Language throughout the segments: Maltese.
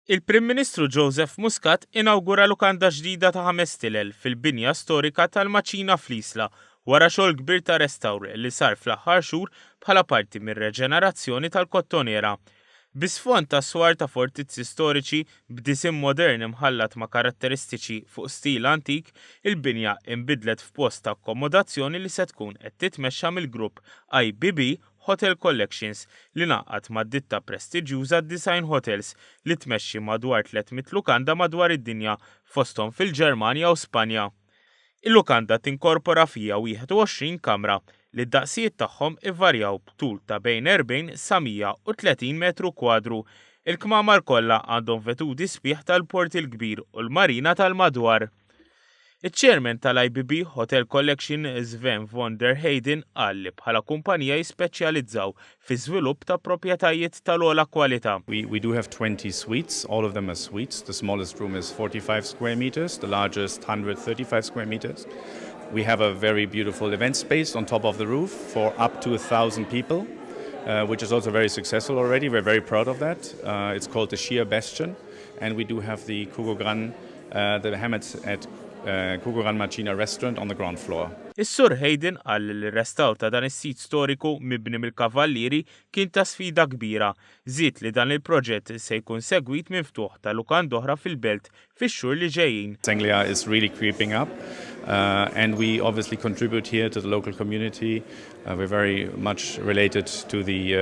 Il-Prim Ministru Joseph Muscat inawgura lukanda ġdida ta' ħames stilel fil-binja storika tal-Maċina fl-Isla wara xogħol kbir ta' restawr li sar fl-aħħar xhur bħala parti mir-reġenerazzjoni tal-Kottonera. Bi sfond ta' swar ta' fortizzi storiċi b'disinn modern imħallat ma' karatteristiċi fuq stil antik, il-binja inbidlet f'post ta' akkomodazzjoni li se tkun qed titmexxa mill-grupp IBB Hotel Collections li ngħaqad mad-ditta prestiġjuża Design Hotels li tmexxi madwar 300 lukanda madwar id-dinja fosthom fil-Ġermanja u Spanja. Il-lukanda tinkorpora fiha 21 kamra li d-daqsijiet tagħhom ivarjaw b'tul ta' bejn 40 sa 130 metru kwadru. Il-kmamar kollha għandhom vetuti sbieħ tal-Port il-Kbir u l-marina tal-madwar. Iċ-Chairman tal-IBB Hotel Collection Sven von der Heyden qal li bħala kumpanija jispeċjalizzaw fi żvilupp ta' proprjetajiet tal-ogħla kwalità. We, we do have 20 suites, all of them are suites. The smallest room is 45 square meters, the largest 135 square meters. We have a very beautiful event space on top of the roof for up to 1,000 people, which is also very successful already. We're very proud of that. It's called the Sheer Bastion, and we do have the Kugogran, the Hammett at Kugogran Marcina restaurant on the ground floor. Is-Sur Hayden qal li r-restawr ta' dan is-sit storiku mibni mill-Kavallieri kien ta' sfida kbira. Żied li dan il-proġett se jkun segwit minn ftuħ ta' lukanda oħra fil-belt fix-xhur li ġejjin. Senglea is really creeping up, and we obviously contribute here to the local community. We're very much related to the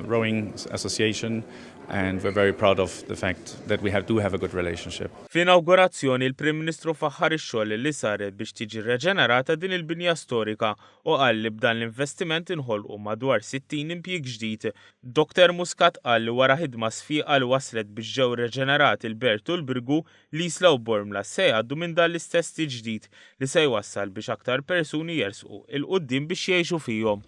rowing association and we're very proud of the fact that we have, do have a good relationship. Fl-inawgurazzjoni il-Prim Ministru faħħar ix-xogħol li sar biex tiġi reġenerata din il-binja storika u qal li b'dan l-investiment inħolqu madwar 60 impjieg ġdid. Dr. Muscat qal li wara ħidma sfiqa li waslet biex ġew reġenerati l-Belt u l-Birgu, l-Isla u Bormla se jgħaddu minn dan l-istess tiġdid li se jwassal biex aktar persuni jersqu 'l quddiem biex jgħixu fihom.